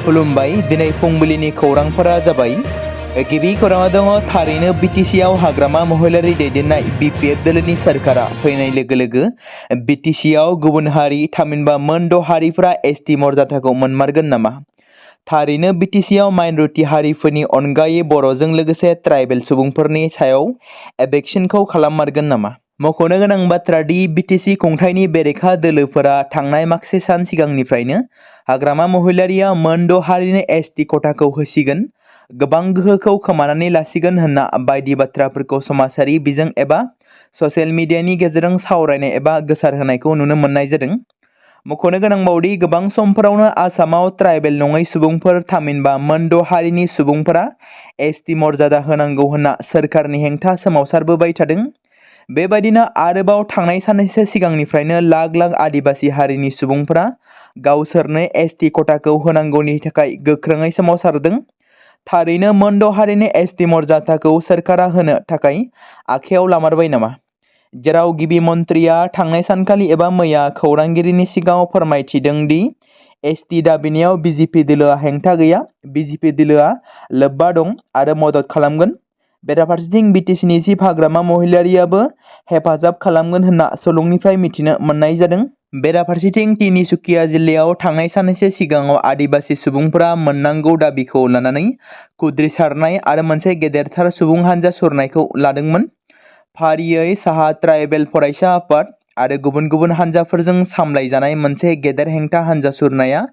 खुलुमबाय दिनै फुंबिलिनि खौरांफोरा जाबाय गिबि खौराङा दङ थारैनो बिटिसिआव हाग्रामा महिलारि दैदेननाय बिपिएफ दोलोनि सोरखारा फैनाय लोगो लोगो बिटिसिआव गुबुन हारि थामहिनबा मोन 6 हारिफोरा एसटि मर्यादाखौ मोनमारगोन नामा? थारैनो बिटिसिआव माइनरिटि हारिफोरनि अनगायै बर'जों लोगोसे ट्राइबेल सुबुंफोरनि सायाव एबेक्शनखौ खालाममारगोन नामा? मख'नो गोनां बाथ्रा दि बिटिसि खुंथायनि बेरेखा दोलोफोरा थांनाय माखासे सान सिगांनिफ्रायनो हाग्रामा महिलारिया मोन 6 हारिनो एसटि खथाखौ होसिगोन, गोबां गोहोखौ खोमानानै लासिगोन होनना बायदि बाथ्राफोरखौ समाजारि बिजों एबा ससियेल मिडियानि गेजेरजों सावरायनाय एबा गोसारहोनायखौ नुनो मोननाय जादों। मख'नो गोनांबावदि गोबां समफोरावनो आसामाव ट्राइबेल नङै सुबुंफोर थामहिनबा मोन 6 हारिनि सुबुंफोरा एसटि मर्यादा होनांगौ होनना सोरखारनि हेंथा सोमावसारबोबाय थादों। बेबायदिनो आरोबाव थांनाय साननैसो सिगांनिफ्रायनो लाख लाख आदिबासि हारिनि सुबुंफोरा गावसोरनो एसटि खथाखौ होनांगौनि थाखाय गोख्रोङै सोमावसारदों। थारैनो मोन 6 हारिनि एसटि मर्यादाखौ सोरखारा होनो थाखाय आखायाव लामारबाय नामा? जेराव गिबि मन्थ्रिया थांनाय सानखालि एबा मैया खौरांगिरिनि सिगाङाव फोरमायथिदों दि एसटि दाबिनायाव बिजेपि दोलोआ हेंथा गैया, बिजेपि दोलोआ लोब्बा दं आरो मदद खालामगोन। बेराफारसेथिं बिटिसिनि चिफ हाग्रामा महिलारियाबो हेफाजाब खालामगोन होनना सुलुंनिफ्राय मिथिनो मोननाय जादों। बेराफारसेथिं तिनिसुकिया जिल्लायाव थांनाय साननैसो सिगाङाव आदिबासि सुबुंफोरा मोननांगौ दाबिखौ लानानै खुद्रिसारनाय आरो मोनसे गेदेरथार सुबुं हानजा सुरनायखौ लादोंमोन। फारियै साहा ट्राइबेल फरायसा आफाद आरो गुबुन गुबुन हानजाफोरजों सामलायजानाय मोनसे गेदेर हेंथा हानजा सुरनाया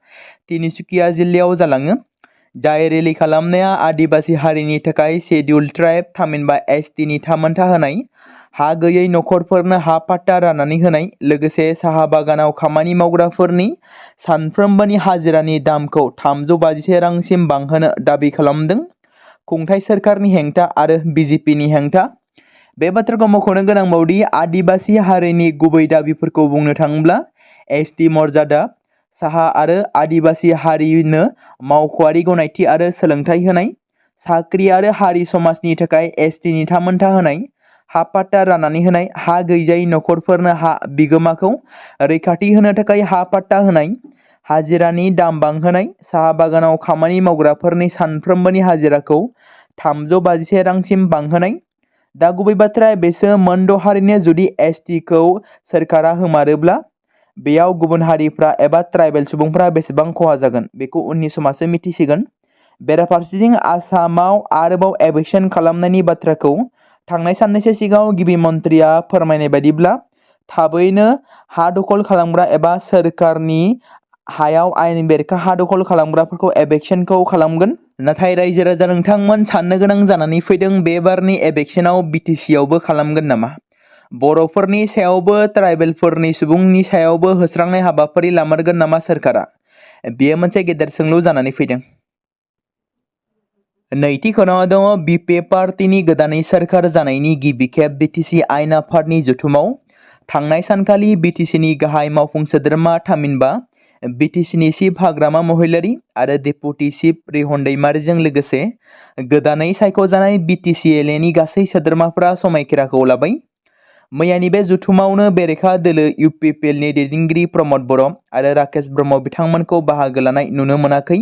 तिनिसुकिया जिल्लायाव जालाङो। जाय रेलि खालामनाया आदिबासि हारिनि थाखाय शेड्युल ट्राइब थामहिनबा एसटिनि थामोनथा होनाय, हा गैयै नखरफोरनो हा पाट्टा राननानै होनाय, लोगोसे साहा बागानाव खामानि मावग्राफोरनि सानफ्रोमबोनि हाजिरानि दामखौ 351 रांसिम बांहोनो दाबि खालामदों। खुंथाय सोरखारनि हेंथा आरो बिजेपिनि हेंथा। बे बाथ्राखौ मख'नो गोनांबावदि आदिबासि हारिनि गुबै दाबिफोरखौ बुंनो थाङोब्ला एसटि मर्यादा, साहा आरो आदिबासि हारिनो मावख'आरि गनायथि आरो सोलोंथाइ होनाय, साख्रि आरो हारि समाजनि थाखाय एसटिनि थामोनथा होनाय, हा पाट्टा राननानै होनाय, हा गैजायै नखरफोरनो हा बिगोमाखौ रैखाथि होनो थाखाय हा पाट्टा होनाय, हाजिरानि दाम बांहोनाय, साहा बागानाव खामानि मावग्राफोरनि सानफ्रोमबोनि हाजिराखौ 351 रांसिम बांहोनाय। दा गुबै बाथ्राया बेसो मोन 6 हारिनो जुदि एसटिखौ सोरखारा होमारोब्ला बेयाव गुबुन हारिफ्रा एबा ट्राइबेल सुबुंफ्रा बेसेबां खहा जागोन बेखौ उननि समासो मिथिसिगोन। बेराफारसेथिं आसामाव आरोबाव एबेक्शन खालामनायनि बाथ्राखौ थांनाय साननैसो सिगाङाव गिबि मन्थ्रिया फोरमायनाय बायदिब्ला थाबैनो हा दखल खालामग्रा एबा सोरखारनि हायाव आयेन बेरेखा हा दखल खालामग्राफोरखौ एबेक्शनखौ खालामगोन। नाथाय रायजो राजा नोंथांमोन साननो गोनां जानानै फैदों बे बारनि एबेक्शनाव बिटिसिआवबो खालामगोन नामा? बर'फोरनि सायावबो ट्राइबेलफोरनि सुबुंनि सायावबो होस्रांनाय हाबाफारि लामारगोन नामा सोरखारा? बेयो मोनसे गेदेर सोंलु जानानै फैदों। नैथि खौराङाव दङ बिपिएफ पार्टीनि गोदानै सोरखार जानायनि गिबि खेब बिटिसि आयेन आफादनि जथुमाव थांनाय सानखालि बिटिसिनि गाहाय मावफुं सोद्रोमा थामहिनबा बिटिसिनि चिफ हाग्रामा महिलारि आरो डेपुटि चिफ रिहन दैमारिजों लोगोसे गोदानै सायख'जानाय बिटिसिएलएनि गासै सोद्रोमाफोरा समायखिराखौ लाबाय। मैयानि बे जथुमावनो बेरेखा दोलो इउपिपिएलनि दैदेनगिरि प्रमद बर' आरो राकेश ब्रह्म बिथांमोनखौ बाहागो लानाय नुनो मोनाखै।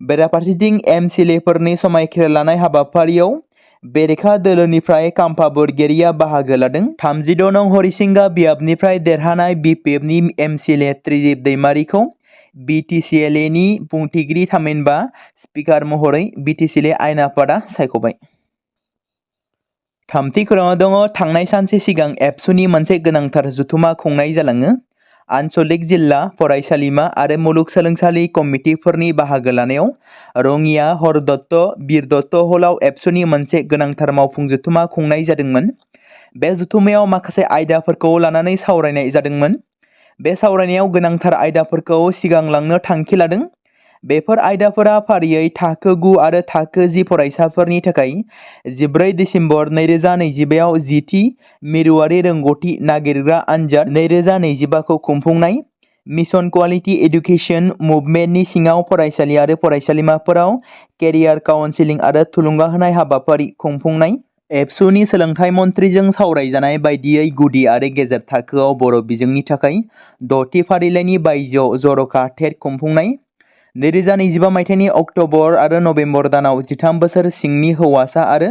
बेराफारसेथिं एमसिएलएफोरनि समायखिरा लानाय हाबाफारियाव बेरेखा दोलोनिफ्राय काम्फा बरगयारिया बाहागो लादों। 36 नं हरिसिंगा बियाबनिफ्राय देरहानाय बिपिएफनि एमसिएलए त्रिदिप दैमारिखौ बिटिसिएलएनि बुंथिगिरि थामहिनबा स्पिकार महरै बिटिसिएल आयेन आफादा सायख'बाय। थामथि खौराङाव दङ थांनाय सानसे सिगां एबसुनि मोनसे गोनांथार जथुमा खुंनाय जालाङो। आनसलिक जिल्ला फरायसालिमा आरो मुलुगसोलोंसालि कमिटिफोरनि बाहागो लानायाव रङिया हरदत्त बीर दत्त हलाव एबसुनि मोनसे गोनांथार मावफुं जथुमा खुंनाय जादोंमोन। बे जथुमायाव माखासे आयदाफोरखौ लानानै सावरायनाय जादोंमोन। बे सावरायनायाव गोनांथार आयदाफोरखौ सिगांलांनो थांखि लादों। बेफोर आयदाफोरा फारियै थाखो 9 आरो थाखो 10 फरायसाफोरनि थाखाय 14 दिसेम्बर 2025आव 10थि मिरुआरि रोंगौथि नागिरग्रा आनजाद 2025खौ खुंफुंनाय, मिशन क्वालिटी एडुकेशन मुभमेन्टनि सिङाव फरायसालि आरो फरायसालिमाफोराव केरियार काउन्सेलिं आरो थुलुंगा होनाय हाबाफारि खुंफुंनाय, एबसुनि सोलोंथाइ मन्थ्रिजों सावरायजानाय बायदियै गुदि आरो गेजेर थाखोआव बर' बिजोंनि थाखाय 6थि फारिलाइनि बायजोआव जर'खा टेट खुंफुंनाय, 2025 मायथाइनि अक्ट'बर आरो नभेम्बर दानाव 13 बोसोर सिंनि हौवासा आरो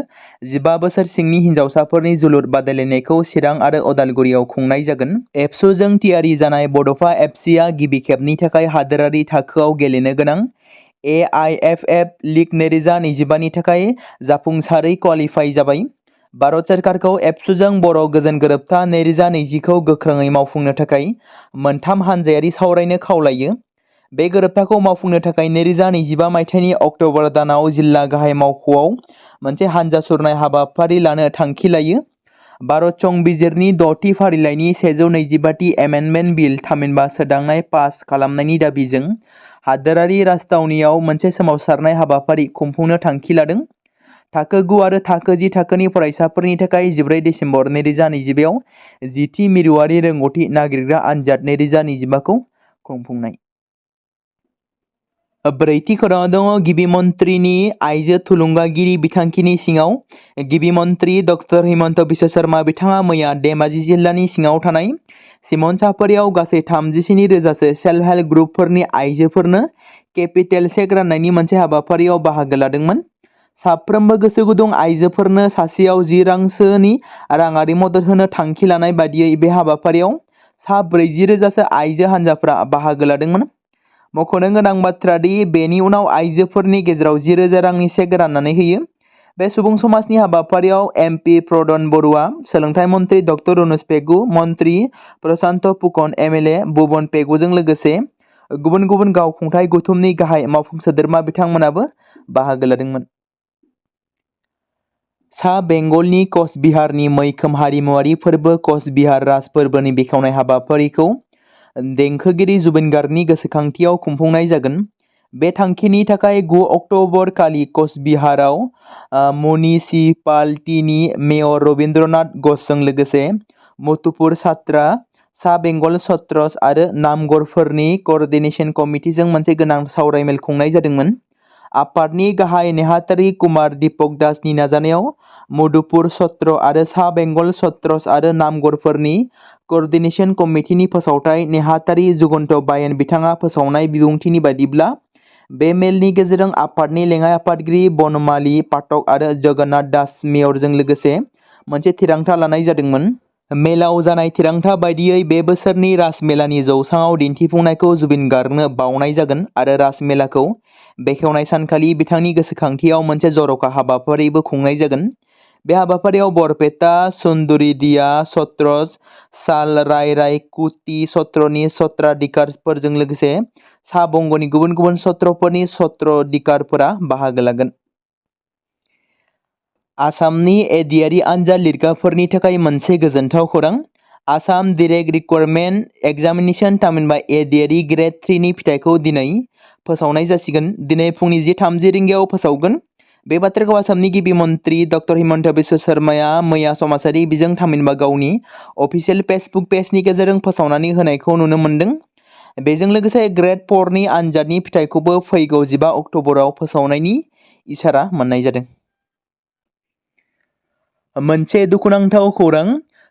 15 बोसोर सिंनि हिन्जावसाफोरनि जोलुर बादायलायनायखौ चिरां आरो उदालगुरियाव खुंनाय जागोन। एबसुजों थियारि जानाय बड'फा एफसिआ गिबि खेबनि थाखाय हादोरारि थाखोआव गेलेनो गोनां AIFF लीग 2025 नि थाखाय जाफुंसारै क्वालिफाइ जाबाय। भारत सोरखारखौ एबसुजों बर' गोजोन गोरोबथा 2020 खौ गोख्रोङै मावफुंनो थाखाय मोनथाम हानजायारि सावरायनो खावलायो। बे गोरोबथाखौ मावफुंनो थाखाय 2025 मायथाइनि अक्ट'बर दानाव जिल्ला गाहाय मावख'आव मोनसे हानजा सुरनाय हाबाफारि लानो थांखि लायो। भारत संबिजिरनि 6थि फारिलाइनि 125थि एमेन्डमेन्ट बिल थामहिनबा सोदांनाय पास खालामनायनि दाबिजों हादोरारि राजथावनियाव मोनसे सोमावसारनाय हाबाफारि खुंफुंनो थांखि लादों। थाखो 9 आरो थाखो 10 थाखोनि फरायसाफोरनि थाखाय 14 दिसेम्बर 2025 आव 10थि मिरुआरि रोंग'थि नागिरग्रा आनजाद 2025 खौ खुंफुंनाय। ब्रैथि खौराङाव दङ गिबि मन्थ्रिनि आइजो थुलुंगागिरि बिथांखिनि सिङाव गिबि मन्थ्रि डक्टर हिमन्त बिश्व शर्मा बिथाङा मैया धेमाजि जिल्लानि सिङाव थानाय सिमनसाफुरियाव गासै 37,000सो सेल्फ हेल्प ग्रुपफोरनि आइजोफोरनो केपिटेल चेक राननायनि मोनसे हाबाफारियाव बाहागो लादोंमोन। साफ्रोमबो गोसो गुदुं आइजोफोरनो सासेयाव 10 रांसोनि राङारि मदद होनो थांखि लानाय बादियै बे हाबाफारियाव सा 40,000सो आइजो हानजाफोरा बाहागो लादोंमोन। मख'नो गोनां बाथ्रा दि बेनि उनाव आइजोफोरनि गेजेराव 10,000 रांनि चेक राननानै होयो। बे सुबुं समाजनि हाबाफारियाव MP प्रदन बरुवा, सोलोंथाइ मन्थ्रि डक्टर अनुज पेगु, मन्थ्रि प्रशान्त फुकन, MLA भुबन पेगुजों लोगोसे गुबुन गुबुन गावखुंथाइ गौथुमनि गाहाय मावफुं सोद्रोमा बिथांमोनाबो बाहागो लादोंमोन। सा बेंगलनि कचबिहारनि मैखोम हारिमुआरि फोरबो कचबिहार राज फोरबोनि बेखेवनाय हाबाफारिखौ देंखोगिरि जुबिन गार्गनि गोसोखांथियाव खुंफुंनाय जागोन। बे थांखिनि थाखाय 9 अक्ट'बर खालि कचबिहाराव म्युनिसिपालिटिनि मेयर रबिन्द्रनाथ घोषजों लोगोसे मधुपुर सात्रा, सा बेंगल छत्रस आरो नामगरफोरनि क'अर्डिनेशन कमिटिजों मोनसे गोनां सावरायमेल खुंनाय जादोंमोन। आफादनि गाहाय नेहाथारि कुमार दीपक दासनि नाजानायाव मधुपुर सत्र आरो सा बेंगल छत्रस आरो नामगरफोरनि क'अर्डिनेशन कमिटिनि फोसावथाय नेहाथारि जुगन्त बायेन बिथाङा फोसावनाय बिबुंथिनि बायदिब्ला बे मेलनि गेजेरजों आफादनि लेङाइ आफादगिरि बनमाली पाठक आरो जगन्नाथ दास मेयरजों लोगोसे मोनसे थिरांथा लानाय जादोंमोन। मेलाव जानाय थिरांथा बायदियै बे बोसोरनि राजमेलानि जौसाङाव दिन्थिफुंनायखौ जुबिन गार्गनो बावनाय जागोन आरो राजमेलाखौ बेखेवनाय सानखालि बिथांनि गोसोखांथियाव मोनसे जर'खा हाबाफारिबो खुंनाय जागोन। बे हाबाफारियाव बरपेटा, सुन्दुरिदिया छत्रस, साल रायरायकुटी सत्रनि सत्राधिकारफोरजों लोगोसे सा बंग'नि गुबुन गुबुन सत्रफोरनि सत्रधिकारफोरा बाहागो लागोन। आसामनि एडियारि आनजाद लिरग्राफोरनि थाखाय मोनसे गोजोनथाव खौरां। आसाम डाइरेक्ट रिक्वायरमेन्ट एग्जामिनेशन थामहिनबा एडिआरि ग्रेड 3 नि फिथाइखौ दिनै फोसावनाय जासिगोन। दिनै फुंनि 10:30 रिंगायाव फोसावगोन। बे बाथ्राखौ आसामनि गिबि मन्थ्रि डक्टर हिमन्त बिश्व शर्माया मैया समाजारि बिजों थामहिनबा गावनि अफिसियेल फेसबुक पेजनि गेजेरजों फोसावनानै होनायखौ नुनो मोन्दों। बेजों लोगोसे ग्रेड 4 नि आनजादनि फिथाइखौबो फैगौ 15 अक्ट'बराव फोसावनायनि इसारा मोन्नाय जादों। मोनसे दुखुनांथाव खौरां।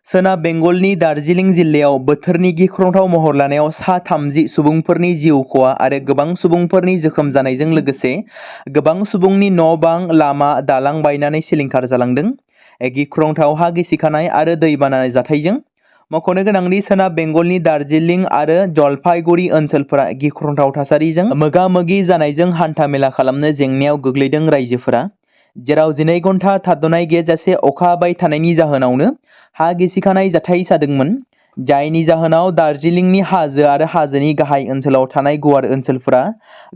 सोनाब बेंगलनि दार्जिलिं जिल्लायाव बोथोरनि गिख्रंथाव महर लानायाव सा 30 सुबुंफोरनि जिउ खहा आरो गोबां सुबुंफोरनि जोखोम जानायजों लोगोसे गोबां सुबुंनि न'-बां, लामा, दालां बायनानै सिलिंखार जालांदों। गिख्रंथाव हा गिसिखानाय आरो दैबाना जाथायजों मख'नो गोनांदि सोनाब बेंगलनि दार्जिलिं आरो जलपाईगुड़ी ओनसोलफोरा गिख्रंथाव थासारिजों मोगा-मोगि जानायजों हान्था-मेला खालामनो जेंनायाव गोग्लैदों। रायजोफोरा जेराव 12 घन्टा थाद'नाय गैयाजासे अखा हाबाय थानायनि जाहोनावनो हा गिसिखानाय जाथाय जादोंमोन, जायनि जाहोनाव दार्जिलिंनि हाजो आरो हाजोनि गाहाय ओनसोलाव थानाय गुवार ओनसोलफोरा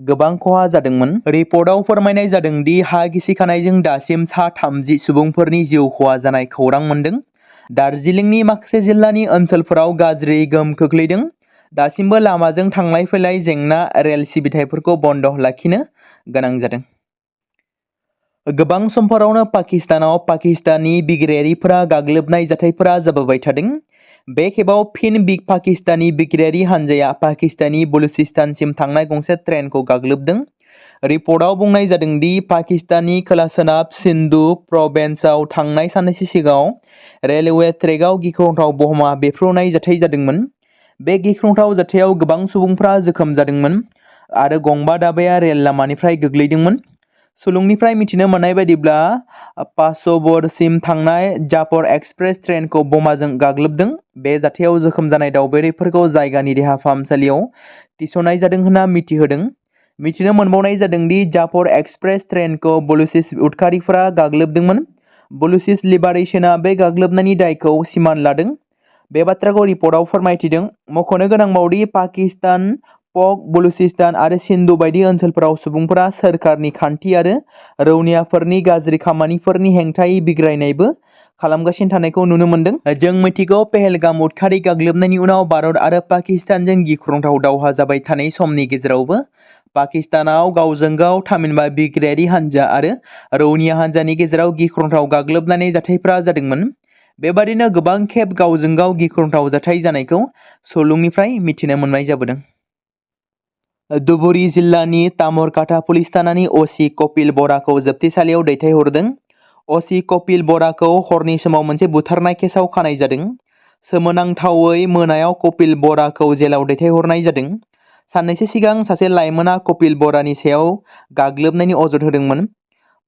गोबां खहा जादोंमोन। रिपर्टआव फोरमायनाय जादों दि हा गिसिखानायजों दासिम सा 30 सुबुंफोरनि जिउ खहा जानाय खौरां मोन्दों। दार्जिलिंनि माखासे जिल्लानि ओनसोलफोराव गाज्रि गोहोम खोख्लैदों। दासिमबो लामाजों थांलाय फैलाय जेंना, रेल सिबिथायफोरखौ बन्द लाखिनो गोनां जादों। गोबां समफोरावनो पाकिस्तानाव पाकिस्तानी बिग्रायारिफोरा गाग्लोबनाय जाथायफोरा जाबोबाय थादों। बे खेबाव फिन पाकिस्तानी बिग्रायारि हानजाया पाकिस्तानी बलुचिस्तानसिम थांनाय गंसे ट्रेनखौ गाग्लोबदों। रिपर्टआव बुंनाय जादों दि पाकिस्ताननि खोला-सोनाब सिन्धु प्रभिन्सआव थांनाय साननैसो सिगाङाव रेलवे ट्रेकआव गिख्रंथाव बमा बेफ्रुनाय जाथाय जादोंमोन। बे गिख्रंथाव जाथायाव गोबां सुबुंफोरा जोखोम जादोंमोन आरो गंबा दाबाया रेल लामानिफ्राय गोग्लैदोंमोन। सुलुंनिफ्राय मिथिनो मोननाय बायदिब्ला पासबरसिम थांनाय जाफर एक्सप्रेस ट्रेनखौ बमाजों गाग्लोबदों। बे जाथायाव जोखोम जानाय दावबायारिफोरखौ जायगानि देहा फाहामसालियाव थिसननाय जादों होनना मिथिहोदों। मिथिनो मोनबावनाय जादों दि जाफर एक्सप्रेस ट्रेनखौ बलुचिस उदखारिफोरा गाग्लोबदोंमोन। बलुचिस लिबारेशनआ बे गाग्लोबनायनि दायखौ सिमान लादों। बे बाथ्राखौ रिपर्टआव फोरमायथिदों। मख'नो गोनांबावदि पाकिस्तान, पक, बलुचिस्तान आरो सिन्धु बायदि ओनसोलफोराव सुबुंफोरा सोरखारनि खान्थि आरो रौनियाफोरनि गाज्रि खामानिफोरनि हेंथायै बिग्रायनायबो खालामगासिनो थानायखौ नुनो मोनदों। जों मिथिगौ पेहेलगाम उदखारि गाग्लोबनायनि उनाव भारत आरो पाकिस्तानजों गिख्रंथाव दावहा जाबाय थानाय समनि गेजेरावबो पाकिस्तानाव गावजों गाव थामहिनबा बिग्रायारि हान्जा आरो रौनिया हान्जानि गेजेराव गिख्रंथाव गाग्लोबनाय जाथायफोरा जादोंमोन। बेबादिनो गोबां खेब गावजों गाव गिख्रंथाव जाथाय जानायखौ सुलुंनिफ्राय मिथिनो मोननाय जाबोदों। धुबुरी जिल्लानि तामरकाटा पुलिस थानानि अ.सि. कपिल बराखौ जोबथेसालियाव दैथायहरदों। अ.सि. कपिल बराखौ हरनि समाव मोनसे बुथारनाय केसाव खानाय जादों। सोमोनांथावै मोनायाव कपिल बराखौ जेलाव दैथायहरनाय जादों। साननैसो सिगां सासे लाइमोना कपिल बरानि सायाव गाग्लोबनायनि अजद होदोंमोन।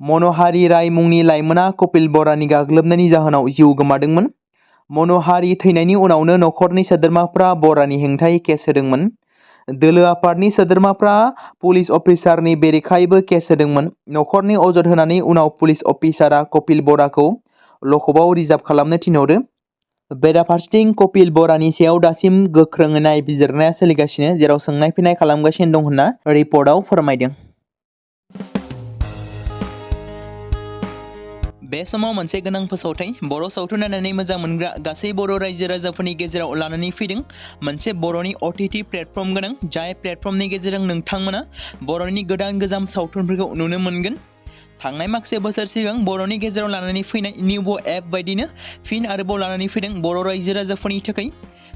मन'हारी राय मुंनि लाइमोना कपिल बरानि गाग्लोबनायनि जाहोनाव जिउ गोमादोंमोन। मन'हारी थैनायनि उनावनो नखरनि सोद्रोमाफ्रा बरानि हेंथायै केस होदोंमोन। दोलो आफादनि सोद्रोमाफ्रा पुलिस अफिसारनि बेरेखायैबो केस होदोंमोन। नखरनि अजद होनायनि उनाव पुलिस अफिसारा कपिल बराखौ लकआपआव रिजार्भ खालामनो थिनहरो। बेराफारसेथिं कपिल बरानि सायाव दासिम गोख्रोङै नायबिजिरनाया सोलिगासिनो, जेराव सोंनाय फिननाय खालामगासिनो दं होनना रिपर्टआव फोरमायदों। बे समाव मोनसे गोनां फोसावथाय बर' सावथुन नायनानै मोजां मोनग्रा गासै बर' रायजो राजाफोरनि गेजेराव लानानै फैदों मोनसे बर'नि OTT प्लेटफर्म गोनां, जाय प्लेटफर्मनि गेजेरजों नोंथांमोना बर'नि गोदान गोजाम सावथुनफोरखौ नुनो मोनगोन। थांनाय माखासे बोसोर सिगां बर'नि गेजेराव लानानै फैनाय निउबो एप बायदिनो फिन आरोबाव लानानै फैदों बर' रायजो राजाफोरनि थाखाय।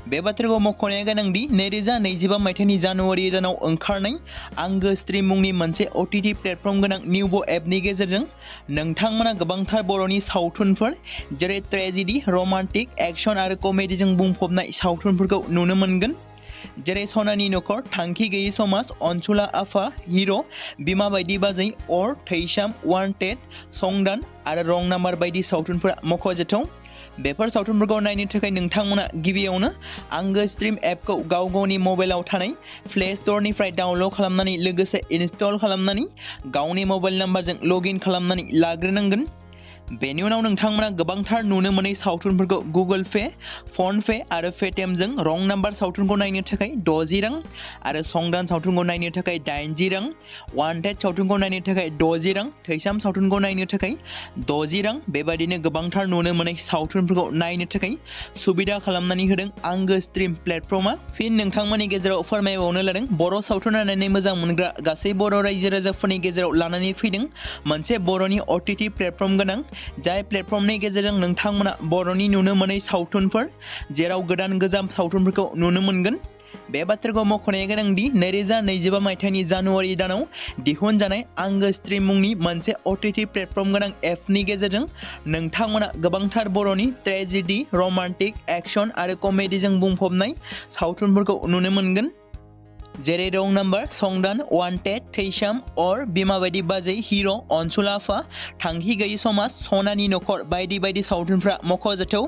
बे बाथ्राखौ मख'नाया गोनांदि 2025 मायथाइनि जानुवारि दानाव ओंखारनाय आंगो स्ट्रिम मुंनि मोनसे OTT प्लेटफर्म गोनां निउबो एपनि गेजेरजों नोंथांमोना गोबांथार बर'नि सावथुनफोर जेरै ट्रेजेडि, रमान्टिक, एक्शन आरो कमेडिजों बुंफबनाय सावथुनफोरखौ नुनो मोनगोन। जेरै सनानि नखर, थांखि गैयै समाज, अनसुला आफा, हिर', बिमा बायदि बाजै, अर, थैसाम, वान्टेड, संदान आरो रं नाम्बार बायदि सावथुनफोरा मख'जाथाव। बेफोर सावथुनफोरखौ नायनो थाखाय नोंथांमोना गिबियावनो आंगो स्ट्रिम एपखौ गाव गावनि मबाइलाव थानाय प्ले स्ट'रनिफ्राय डाउनल'ड खालामनानै लोगोसे इनस्टल खालामनानै गावनि मबाइल नाम्बारजों लग इन खालामनानै लाग्रोनांगोन। बेनि उनाव नोंथांमोना गोबांथार नुनो मोनै सावथुनफोरखौ गुगोल पे, फन पे आरो पेटिएमजों रं नाम्बार सावथुनखौ नायनो थाखाय 60 रां आरो संदान सावथुनखौ नायनो थाखाय 80 रां, वान्टेड सावथुनखौ नायनो थाखाय 60 रां, थैसाम सावथुनखौ नायनो थाखाय 60 रां बेबादिनो गोबांथार नुनो मोनै सावथुनफोरखौ नायनो थाखाय सुबिदा खालामनानै होदों आंगो स्ट्रिम प्लेटफर्मआ। फिन नोंथांमोननि गेजेराव फोरमायबावनो लादों बर' सावथुन नायनानै मोजां मोनग्रा गासै बर' रायजो राजाफोरनि गेजेराव लानानै फैदों मोनसे बर'नि OTT प्लेटफर्म गोनां, जाय प्लेटफर्मनि गेजेरजों नोंथांमोना बर'नि नुनो मोनै सावथुनफोर जेराव गोदान गोजाम सावथुनफोरखौ नुनो मोनगोन। बे बाथ्राखौ मख'नाया गोनांदि 2025 मायथाइनि जानुवारि दानाव दिहुनजानाय आंगो स्ट्रिम मुंनि मोनसे OTT प्लेटफर्म गोनां एपनि गेजेरजों नोंथांमोना गोबांथार बर'नि ट्रेजेडि, रमान्टिक, एक्शन आरो कमेडिजों बुंफबनाय सावथुनफोरखौ नुनो मोनगोन। जेरै रं नाम्बार, संदान, वान्टेड, थैसाम, अर, बिमा बायदि बाजै, हिर', अनसुला आफा, थांखि गैयै समाज, सनानि नखर बायदि बायदि सावथुनफ्रा मख'जाथाव।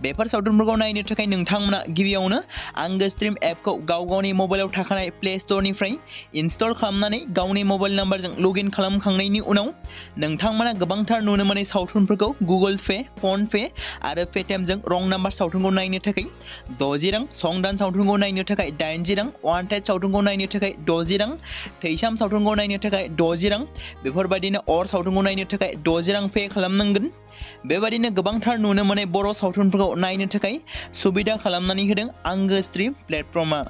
बेफोर सावथुनफोरखौ नायनो थाखाय नोंथांमोना गिबियावनो आंगो स्ट्रिम एपखौ गाव गावनि मबाइलाव थाखानाय प्ले स्ट'रनिफ्राय इनस्टल खालामनानै गावनि मबाइल नाम्बारजों लग इन खालामखांनायनि उनाव नोंथांमोना गोबांथार नुनो मोनै सावथुनफोरखौ गुगोल पे, फन पे आरो पेटिएमजों रं नाम्बार सावथुनखौ नायनो थाखाय 60 रां, संदान सावथुनखौ नायनो थाखाय 80 रां, वान्टेड सावथुनखौ नायनो थाखाय 60 रां, थैसाम सावथुनखौ नायनो थाखाय 60 रां बेफोरबायदिनो अर सावथुनखौ नायनो थाखाय 60 रां पे खालामनांगोन। बेबायदिनो गोबांथार नुनो मोनै बर' सावथुनफोरखौ नायनो थाखाय सुबिदा खालामनानै होदों आंगो स्ट्रिम प्लेटफर्मआ।